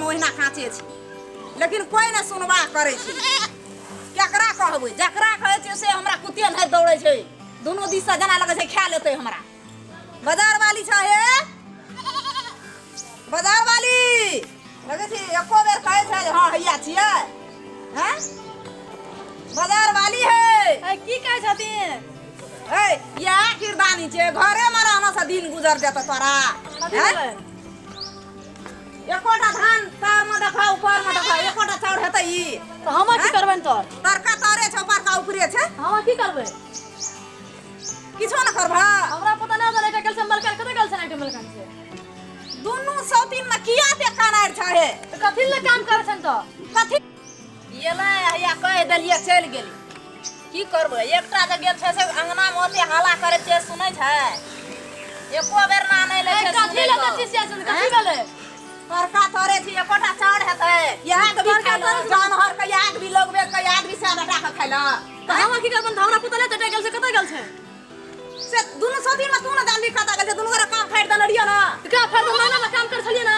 ओहिना काँचे छै लेकिन कोइ नहि सुनबा करै छै केकरा कहबै जकरा कहै छियै से हमरा कुत्ते नहि दौड़ै छै दुनू दिससँ जेना लगै छै खा लेतै हमरा बाजार वाली छ हे बाजार वाली लगै छै एको बेर कहै छै जे हँ हैया छियै हैं बाजार वाली है ए, की कहै छथिन ए इएह किरदानी छै घरेमे रहना से दिन गुजर जेतौ तोरा कथी हैं? भेलै? एकोटा धान तरमे देखा ऊपरमे देखा एकोटा चाउर हेतै ई तऽ हम की करबनि तऽ तरका तरे छै ऊपरका ऊपरे छै हम की करबै किछो न करबह हमरा पता नहि चलै गेल छै मलकान कतऽ गेल छै नाइट मलकान से दुनू सौतीन में किया ते कानार छै हे तऽ कथी लए काम करै छनि तऽ कथी एलै हैया कहि देलियै चलि गेली की करबै एकटा जे गेल छै से अंगना मे ओते हल्ला करै छै सुनै छै एको बेर ना नहि लै ए, छै कथी लए कथी से छै कथी भेलै तरका तरे छी एकोटा चाउर हेतै इएह के भी तरका खाइ तरे छी। जानवर के इएह के भी लगबे के इएह के भी सए बेटा के खाइला तऽ हम की करबनि तऽ हमरा पता नहि तऽ गेल छै कतऽ गेल छै से दुनू सौतीन में तू न जानबी कतऽ गेल छै दुनू गोरा काम फाड़ि देने रहियै ना तऽ का फेर तऽ महीना काम करै छलियै ना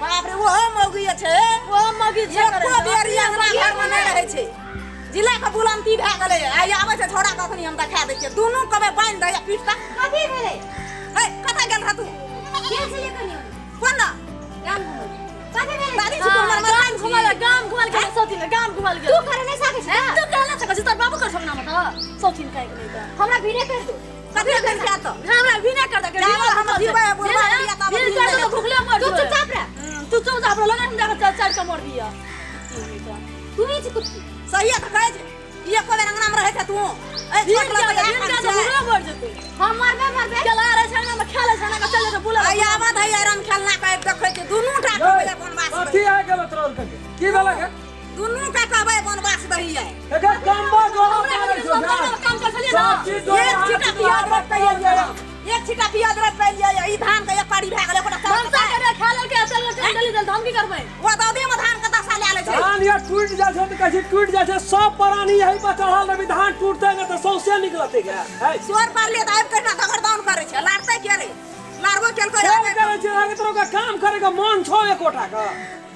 बाप रे ओहो मौगी छै ओ मौगी छै एको बेर ई अंगना घर में नहि रहै छै जिला के बुलंती भए गेलै आइ आबै छै छोड़ा कखनी हम देखा दै छियै दुनू कबे बान्हि दै पीठ तक कथी भेलै हे कतऽ गेल रह तू गेल छलियै कनी कोन ना गाम घुमै कथी भेलै दादी छी तू हमर गाम मकान घुमल गाम घुमल गेल सौतीन गाम घुमल गेल तू करे नहि सकै छी तू कहला सकै छी तोर बाबू कर सकना मत सौतीन काहे के नहि तऽ हमरा भीड़े कर दू कथी भेल क्या तो हमरा भी नहि कर दे जाबे हम जीबै, बुढ़बा बुढ़िया ताबे भी जीबै। कर दे भूखले मर तू जेबै। चुपचाप रह तू चुपचाप रह लगन जाके चार के मर दिया तू ही छी कुत्ती सही तऽ कहै छै ई एको बेर अंगना में रहै छै तू ए दिन छोट के लग दिन के तो भूखले मर जेतै हम मरबे मरबे चला रहे छै ना खेले छै ना चल जेतै बुला आइ आबत है आराम खेलना के देखै छै दुनू टा कहबै बनवास कथी आ गेल तोरा आर के की भेलक हे? दुनू टा कहबै बनवास दही आइ एकर कम्बा जोड़ा हमरा पारै छौ काम कर छलियै ना सब चीज जोड़ा एक छीटा पियाज रोपि पेलियै एक छीटा पियाज रोपि पेलियै ई धान के एक पारी भए गेलै ओकरा चाउर भनसा करे खेले के चल चल चली दल हम की करबै ओ दौदे में धान के दशा लए लै छै धान या टूट जाइ छै तऽ कहै छै टूट जाइ छै सब प्राणी यही पर चढ़ल रहबी धान टूटतै ने तऽ सौंसे निकलतै गे है सोर पारलियै तऽ आबि कऽ एहिठिना दगड़ दाउन करै छै लाड़तै के रे लाड़बो केलकै खेल करै छै अहाँके तोरा ओकरा काम करे के मन छौ एकोटा के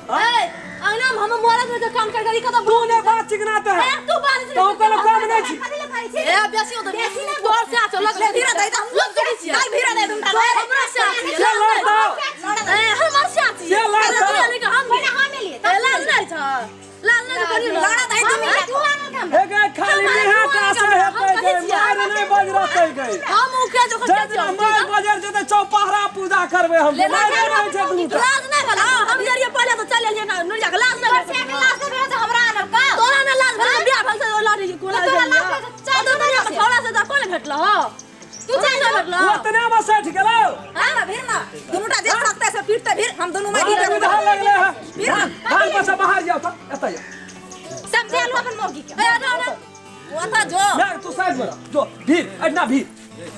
ए अंगना में हम मरद में काम कर कर ई कत तू ने बात चिकनाते है ए तू बात तो कोनो काम नहीं छी कथी ले करै छी ए बेसी होत बेसी नहि तोर से आ चल ले भीड़ा दे दम लग करै छियै दल भीड़ा दे दुनू टा हमरा से आ छियै से लड़ता ए हमर से आ छियै से लड़ता। तू यानी कि हम पहिने हम एलियै ए लाज नहि छ लाज नहि करियो ना लड़त है दुनू टा तू आनल काम हे गे खाली नेहा टा से हेतै गे मार नहीं बज रहतै गे हम उ के जो जै दिना मार बजर जेतै चौपहरा पूजा करबै हम मार रहै छै दुनू टा लाज नहि भेल हम जरिए पहिले तऽ चलि एलियै ना नुरिया के लाज नहि तोर से के लाज नहि भेल तऽ हमरा आनल का तोरा ने लाज भेल बियाह भेल से लाड़ी कोना तोरा लाज भेल तऽ चल चल दुनिया के छौड़ा से तऽ कोने भेटल हो तू चल नहि भेटल ओतने में सठि गेलौ हां भीड़ ना दुनू टा जे सकते से पीटते भीड़ हम दुनू में धान भीड़ धान लगले है भीड़ ना धान पर से बाहर जाओ तऽ एतऽ जाओ समझा लो अपन मौगी के ए ना ना वो तो जो ना तू साइड में रह जो भीड़ अजना भीड़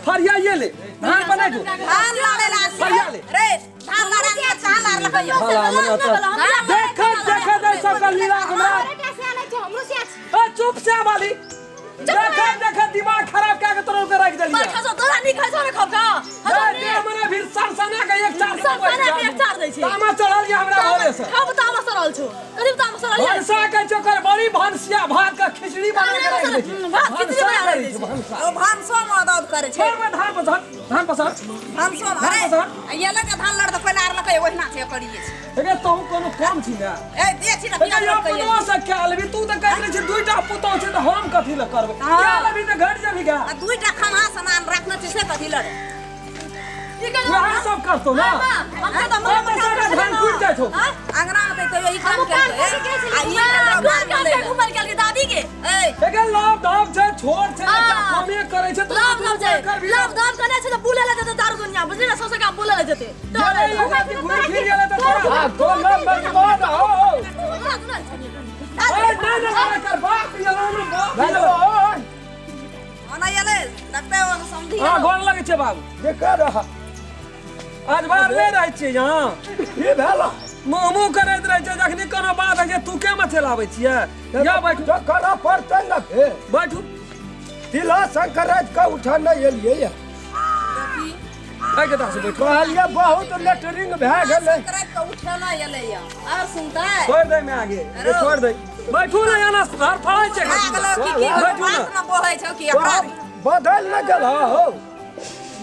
फरिया ये ले धान पर नहीं जो धान लड़े ला फरिया ले रे धान लड़ा के धान लड़ लखैयो भला हमरा तऽ देख देख दे सबका लीला हमरा हमरे कैसे आनै छै हमरो से आछि ए चुप से वाली देख देख दिमाग खराब कए के तोरा के राखि मार देलियै खसो तोरा नीक है सोने खबका ए दे मने भीड़ सरसना के एक चार सरसना के एक चार दै छै। तामा चढ़ल ये हमरा घरे से खब तामा सरल छौ कथी तामा सरल है भनसा के चोकर बड़ी भनसिया भात के खिचड़ी बना के राखि दै छै भात खिचड़ी भनसा बना करै दै छै भनसा ओ भानसो मदद करे छै छोड़ बे धान पर धान धान पर सर भानसो धान अरे पसार। ये लगे धान लड़ तऽ पहिले आर लकै ओहिना छै करिए छै एगे तोहू कोनो कम छी ना ए दे छी ना एगे पियाज रोपि अपनो से कए लेबी तू तऽ कहै छी दुईटा पुतोह छै तऽ हम कथी लए करबै हाँ। कए लेबी तऽ घटि जेबी गा आ दुईटा खम्हा सामान रखने छै से कथी लड़े की करू वएह सब करतौ ना हम तऽ सब तऽ धान टूटि जाइ छौ अंगना में तऽ ई काम हम काम केलकै करके गेल आ छलियै। ई कोन काम के घुमल गेल दादी के ए एगे लाभ धाम छै छोट छै हाँ। एकटा कमे करै छै तऽ लाभ तू धाम छै करबी लाभ धाम कने छै तऽ बुले ले जेतै दारू दुनिया बुझली ना सौंसे काम बुले ले जेतै गेलै एगो आदमी घुरि फिर गेलै तऽ तोरा हाँ तो ना बर्बाद हो ए नहि नहि नहि कर बाप ये ना बाप हेलो ओना एलै देखते हो समझी हां गोर लगै छै बाबू जे कर रहा आज बार नहि रहै छियै यहाँ की भेल मुँह मुँह करैत रहै छै जखनी कोनो बात होइ छै तू के मथे लाबै छियै या बैठू तो करऽ पड़तै ने फेर बैठू तिला संक्रांति के उठा नहि एलियै देखी खाइ के दास बैठो। कहलिए बहुत लेटरिंग भए गेलै। संक्रांति के उठेना एलैया और सुनतै। छोड़ दे में आगे ये छोड़ दे, बैठू ना यहाँ घर फड़ै छै। भए गेलौ कि की बैठू ना। बात न बोलै छौ कि एकरा बदल न गेल हो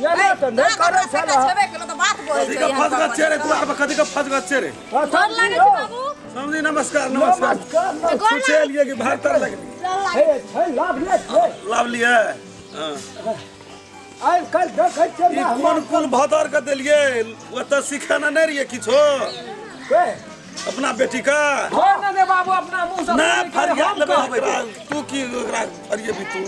ये ना तऽ नहि करै छल। छेबे केलौ तऽ बात बोलै कथी छै। के फसगत छै रे तू आर कथी के फसगत छै रे? गोर लागै छी बाबू। समझी नमस्कार नमस्कार। नमस्कार। पूछे लिए कि भाग तर लगली। हे छै लाभ ले छै। लाभ लिए। हाँ। आइ काल्हि देखै छियै ई कोन कोन भदर के देलिए ओतऽ सिखाना नहि रहिए किछो के अपना बेटी का। छोड़ ना दे बाबू अपना मुंह से ना फरिया हम लेबै कहबै। ओकरा, तू की ओकरा फरियेबी तू?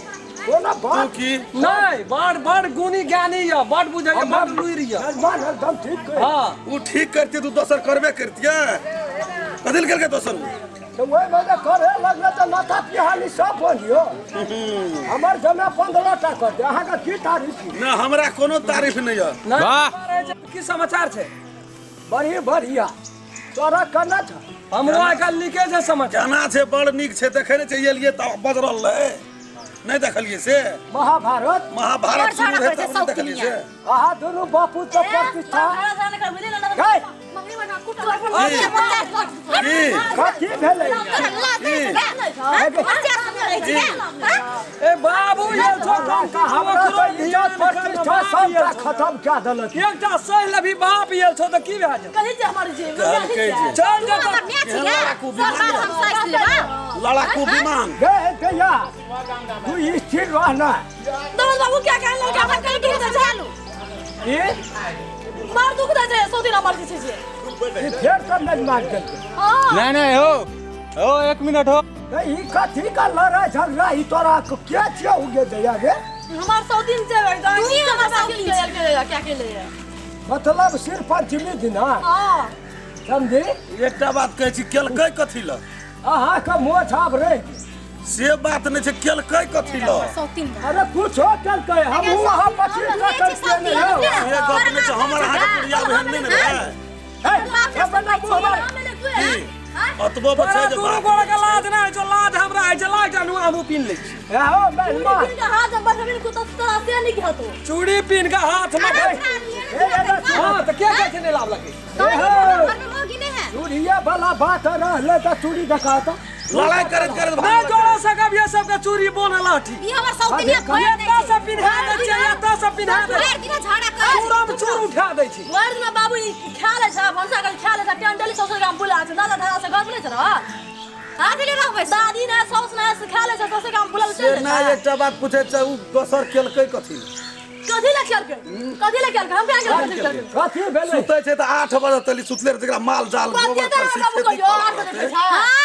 कोना तू बात की नहीं बड़ बड़ गुणी ज्ञानी य, बड़ बुझै य, बड़ लुइर य। मेहमान एकदम ठीक कहे। हाँ उ ठीक करतियै तू दोसर करबे करतियै, कथी लए केलकै दोसर उ? तऽ ओहिमे जे करे लगलै तऽ माथा पिहानी सब बनियो। हमर जमे 15 टा कर दे, अहाँके की तारीफ? ना हमरा कोनो तारीफ नहि यऽ। वाह की समाचार छै? बढ़िया बढ़िया। तोरा केना छ? हमरो आइ काल्हि नीके छै समाचार। केना छै? बड़ नीक छै। देखै नहि छै एलियै तऽ बजरल रहै, नहि देखलियै से महाभारत महाभारत शुरू रहै तब नहि देखलियै से। अहाँ दुनू बापू तऽ प्रतिष्ठा गै की कथी भेलै? ए बाबू ये छो कम का हमरा तऽ इज्जत प्रतिष्ठा सबटा खत्म कए देलक। एकटा सही लभी बाप ये छो तऽ की भए जेतै? कही जे हमर जे कहलकै जे चल जेतै। लड़ाकू विमान, लड़ाकू विमान। गै दैया तू स्थिर रह ना। दमन बाबू क्या कहल लड़का हमरा कहीं दुख दे छै। ई मार दुख दे छै सौ दिन हमर जे छै से। ई फेर सब मेजमान केलकै। हां नहीं नहीं हो हो एक मिनट हो। ई कथी का लड़ाई झगड़ा ई तोरा के छियौ गे दैया गे? हमार 100 दिन से एकदम तू ही हमर 100 दिन के के क्या के ले। मतलब सिर पंचमी दिना। हां समझी? एकटा बात कहै छी केलकै कथी लए? अहाँके मोछ आब रहि से बात नहि छै, केलकै कथी लए? अरे कुछो केलकै, हमहूँ अहाँ 25 टा करितियै ने यौ। से गप नहि छै, हमर अहाँके पुरिया बहन नहि ने रहै। हे, अपन मुँह हमर की अतबो तोरा बचै जे दुनू बाप गोड़ा के लाज नहि होइ छौ, लाज हमरा होइ छै, लाज जानू हमहूँ पीन लै छी। हो मेहमान। दिन के हाथ हम बैठबे को तो तोरा से नहीं हतो। चूड़ी पीन के हाथ में हाँ तऽ के कहै छै नहि लाभ लगे? चूड़िया वाला बात रहलै तऽ चूड़ी देखा तऽ लड़ाई करैत करैत नहि भाग जोड़ा सकब ये सबके चूड़ी बोन लाठी। ई हमर सौतिनिया फोड़ दै एतऽ छै। से पिन्हा दै छै, एतऽ से पिन्हा दै छै, भरि दिना झगड़ा करै छै। चूड़ामे चूड़ उठा दै छै। भरि दिन बाबू ई खा ले छै, भनसा कर खा ले छै, टेंडली सौसे गाम बुला छै, नाला धारा से घर बुले छै रे। हाँ भेलै रहबै। दादी ने सौस ने से खा ले छै, सौसे गाम बुला से छै। ना एकटा बात पूछै छै उ दोसर केलकै कथी? कथी ले खेलकै? कथी ले खेलकै? हम क्या खेलकै? कथी भेलै? सुतै छै तऽ 8 बजे तली सुतले रहै छै, एकरा माल जाल कते गोबर देर करसी बाबू खेती कहियो करऽ 8 बजे पड़तै। छै।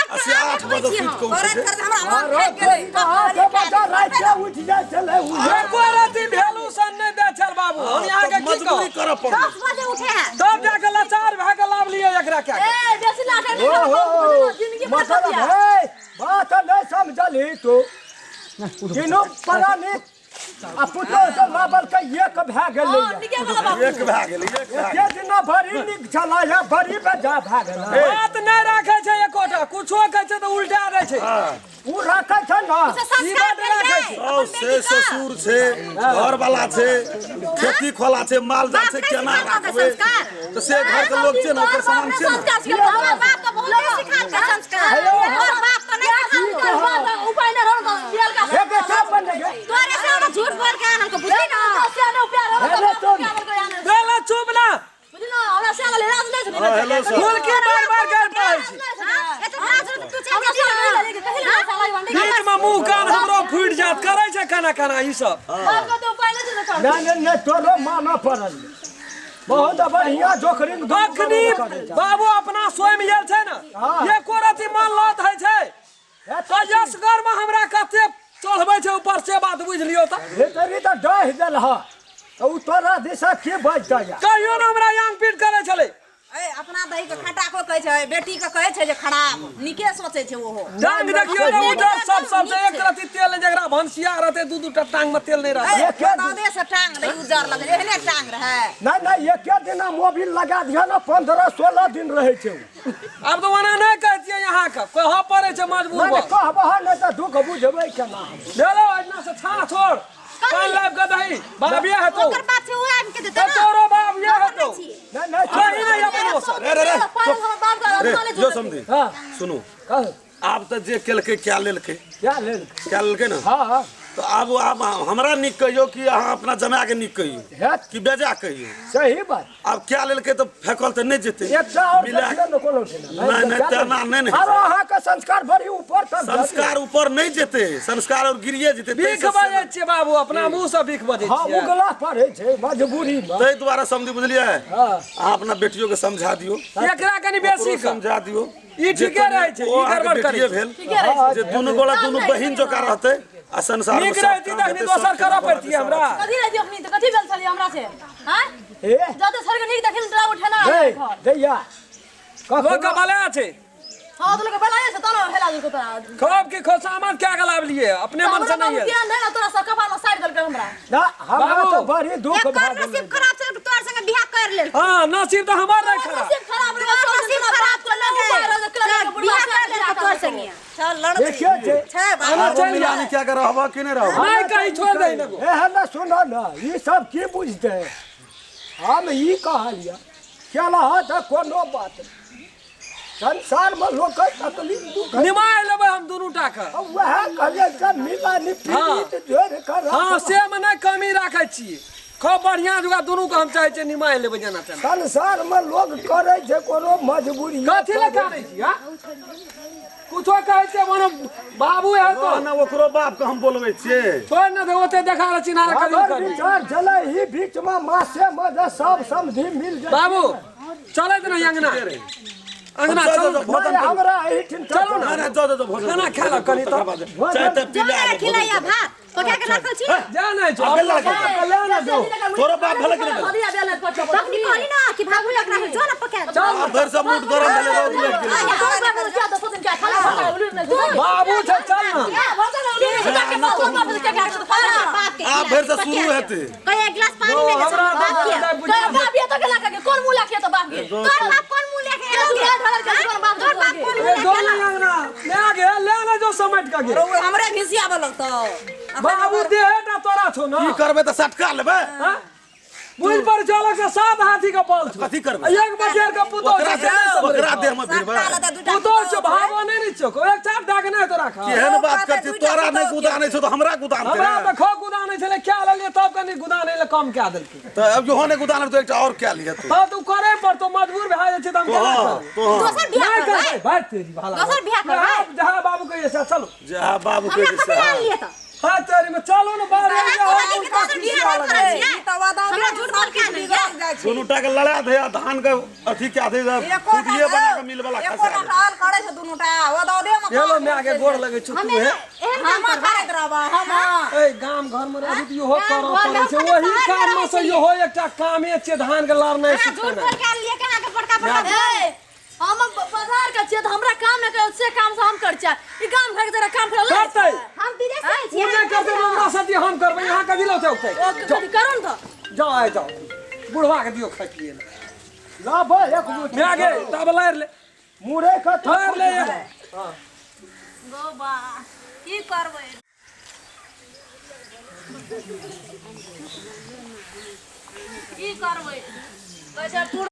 आ से 8 बजे सुति कऽ उठै करैत छै। करैत हमरा मन थाकि गेलै। आठ बजे रातिके उठि जाइ छलै उ। एको रति भेलू सन नहि दै छल बाबू, हम अहाँके की मजबूरी कहब? करऽ पड़लै। 10 बजे उठे है। तब जाके लाचार भए के लाभ लिअ एकरा क्या के। ए बेसी नाटक नहीं ओहो करो बाबू, जिंदगी भर मतलब खतिया। है बात नहीं समझली तू। तीनू प्राणी आ पुतोह से लाबल के एक भए गेलै। हां निके वाला बाबू एक भए गेलै, एक भए एते दिना बड़ी नीक छलै या बड़ी बेजा भए गेलै। बात नहि राखै छै एकोटा, कुछो कहै छै तऽ उल्टा दै छै। उ राखै छै ने। से ई संस्कार बात राखै भेलै। छै। साउस छै, ससुर छै, घरवाला छै, खेती खोला छै, माल जाल छै, बाप नहि केना सिखालकै राखबै? संस्कार। तऽ से घरके लोक छै ने, ओकर सामान छै ने। संस्कार सिखा हमर बाप तऽ बहुत नहि सिखालकै संस्कार। तोहर बाप तऽ नहि सिखालकै। उपाय नहि रहल तऽ बियाल का हे बेटा बन गे। तोरे से हमरा झूठ बोल के आनल के बुझली ना। से नहि उपाय रहल हेलो तऽ तुम। बाप के आनल। बेला चुप ना। बुझली ना हमरा से आनल राज नहि छै। हँ, हेलो सर। फुलकी बार बार गारि पड़ै छै। हाँ, एते लाज रहतौ तू चलि हमरा से जेबही आनल ना। लेके कहि ना साला बंडी बीच में मुंह कान हमरो फूटि जात, करै छै खाना खाना ई सब। बाप के तो उपाय नहि छै ने करतै। नहि नहि नहि तोरो मानऽ पड़ल। बहुत बढ़िया जोखरिंग अखनी बाबू अपना स्वयं गेल छै ने, एको रति मन लत होइ छै तऽ यसगर में हमरा कते चढ़बै छै ऊपर, से बात बुझि लियौ तऽ। भीतरी तऽ डहि गेल ह तऽ उ तोरा दिशा की बजतै? कहियो ने हमरा यांग पीट करै छलै। ए अपना दही के खटा को कहै छै, बेटी के कहै छै जे खराब, नीके सोचै छै ओहो। टांग देखियौ ने उधर सब सब से एक रति तेल नहि, जकरा भनसिया रहतै दू दू टा टांग में तेल नहि रहतै। ए एके दादे से टांग रहे उजर लगै, एहने टांग रहे। नहि नहि एके दिना मोबिल लगा दिहऽ ने 15-16 दिन रहै छै उ। आब तऽ ओना नहि कहै छियै अहाँके, कहऽ पड़ै छै मजबूर नहि भऽ। कहबह नहि तऽ दुःख बुझबै केना हम? भेलौ एहिना से छा छोड़। पान लाब के दही बाप ये हेतौ। ओकर बाप छै, ओ आबि के देतै तऽ ना। तोरो बाप ये हेतौ। नहीं नहीं। सही नहीं अपनो से। रे रे रे, पान हमर बाप का रे अपना जो समझी। हाँ। सुनू। कह। आब तऽ जे केलकै क्या लेलकै। क्या लेल? क्या लेलकै ने। हाँ हाँ। तऽ आब आब हमरा नीक कहियौ कि अहाँ अपना जमा के नीक कहियौ हेत। कि बेजा कहियौ? सही बात। आब क्या लेलकै तऽ फेकल तऽ नहि जेतै। एकटा और मिला देखियौ ने कोनो छै ना। नहि, नहि, तेना नहि ने। आरो अहाँके संस्कार बड़ी ऊपर तक जेतै। संस्कार ऊपर नहि जेतै, संस्कार और गिरिए जेतै। भीख बजै छियै बाबू, अपना मुँह से भीख बजै हाँ, छियै। उगला पड़ै छै मजबूरी में। ताहि दुआरे समझी बुझलियै? हाँ। अहाँ अपना बेटियो के समझा दियौ। एकरा कनि बेसी ओकरो समझा दियौ। ई ठीके रहै छै, ओ ई अहाँके गड़बड़ करै बेटिये छै। भेल। ठीके रहै छै। जे दुनू गोला दुनू बहिन जकाँ रहतै आ संसार में नीक सब रहती काम तखनी हेतै, दोसर सब करऽ काम पड़तियै हेतै, हमरा। कथी रहती अखनी तऽ कथी भेल छलियै हमरा से? हाँ? ए? जते सर के नीक देखिन तोरा उठेना दे, घर। दैया। लोक के भले छै। हाँ, तो लोग के भले छै, तब ने हेला देलको तोरा। खब के खोसामत क्या गलाब लिए? अपने मन से नहीं है। किया नहीं तोरा सब कपार में साइड देलकै हमरा। ना, हमरा बाबू। तो बड़ी दुख एकर भए गेलै। नसीब खराब छै, तोर संगे बियाह कर लेल। हाँ, नसीब तो हमार नहीं खराब। नसीब खराब रहे, तोर सब नसीब दिन खराब बाप को लगे, चल, बुढ़वा बियाह कर से लेल तोर संगे। चल लड़ देखियौ जे छै बाबू। आना चलि जा। मिलानी क्या कर रहबा कि नहीं रहबा? नहीं कहीं छोड़ दे इनको। ए हल्ला सुनो ना, ई सब की बुझते? हम ई कहलियै, केला तऽ कोनो बात नहि। संसार में लोक के तकलीफ दुख है। निमाय लेबै हम दुनू टा के। वएह कहलियै जे मिलानी पीड़ित जोड़ि कऽ हाँ, राखब। से में नहि कमी राखै छियै। खूब बढ़िया जुगा दुनू के हम चाहै छियै निमाय लेबै जेना तेना। संसार में लोग करै छै कोनो मजबूरी। कथी लए कानै छी, हाँ? कुछो कहै छियै मने बाबू है तो। ना, ओकरो बाप के हम बोलबै छियै। छोड़ न दे, ओते देखा रहे चिन्हार करी हमर करी। विचार छलै ई बीच में मासे में जे सब समधि मिल जाय। बाबू चलैत नहीं अंगना। अंगना जाओ, चलू। जाओ, भोजन नहीं, करू। हमरा एहिठाम चलू ना। नहीं, नहीं, जाओ, जाओ, जाओ, भोजन खाना करू। खा लो कनी तो। चाय तऽ पी ले जो आबो, खिलाइया भात पका के राखल छी। जा नहीं छो। आबे लड़का। बाप के ले ना दो। तोरो बाप भेलै कि नहि भेलै? भदिया बेल पर चल। तखनी कहली ना कि भागू लग राखल जो ना पका के। आब भरि सब मूड गरम भेलै, रौद लागि गेलै। बाबू छै, चल ना। आब भरि से शुरू हेतै। कहे एक गिलास पानी ले हमरा बाप के। कोन मुँह लाखिए तो बाप के? तोर बाप कोन मुँह लेके एलो गे? तोर बाप कोन मुँह ए, लेके जो एलो? नहीं अंगना। ले आ गे, ले ना जो समेट के गे। रौ हमरे घिसियाबऽ लगतौ। बाबू देहे टा तोरा छौ ना। की करबै तऽ सटका लेबै? हाँ? बुझ पर चलक से सात हाथी के बल छौ। कथी करबै? एक बजेर के पुतोह ओकरा छै, से नहि सम्हरै ओकरा छौ। देह में भिड़बै। सटका लेतै दूटा पुतोह छौ, भावो नहि ने छौ। एक चाप दए के नहि तोरा खा। केहन बात करै छी? तोरा नहि गुदानै छौ तऽ हमरा गुदानतै हमरा ने। तऽ खो गुदानै छलै, क्या लेलियै तब कनि गुदानै लए कम कए देलकै। तऽ अब इहो नहि गुदानब तऽ एकटा और कए लिअ तू। तब तू करे पड़तौ, मजबूर भए जाइ छै तऽ हम केना तोहर, करबै? तोहर। दोसर बियाह नहि करबै? करबै, भाइ तेरी भाला। दोसर बियाह करबै? जहाँ बाबू कहिए से चलू। जहाँ बाबू हमरा कहिए से कथी हाँ। आनलियै तऽ? हाँ, तेरी में चलू ने, बाहर हमरा आबि जाउ, कहलियै कि हुनका दोसर खिसिया बियाह लगै। करै छियै? ई तऽ वादा हमरा झूठ बोल के आनलियै? जाइ छै। दुनू टा के लड़ा दे आ धान के अथी क्या दे, एको खुदिए बना के मिल वाला एको खसा टा दे। हाल करै छै दुनू टा, ओ दऽ दे मे हेलो, माय के गोर लगै छौ हम तू हे। एहन काम हम करबै? करैत रहबै हम। ए, गाम घर में रहबी तऽ इहो गाम करऽ घर में पड़ै छै। हम ओही शहर में काम में रहै से छियै। इहो एकटा कामे छै धान के लड़नाइ अहाँ झूठ सिखेनाइ। बोल के आनलियै कि अहाँके बड़का बड़का ए, हम बाजार के छियै तऽ हमरा काम नहि करै से काम से हम करै छियै। ई गाम घर के जरा काम करऽ लगै करतै। हम विदेश जाइ ओ छियै। नहि करतै तऽ हमरा साथे हम करबै। अहाँ कथी लौते उठतै? कथी करू ने तऽ? जाओ, आइ जाओ। बुढ़वा के दियौ खाय पियै लए। लाबऽ एक मुट्ठी। माय गे, तब लारि ले। मुरै के लारि ले। गो बा, की करबै? की करबै? पैसा पूरा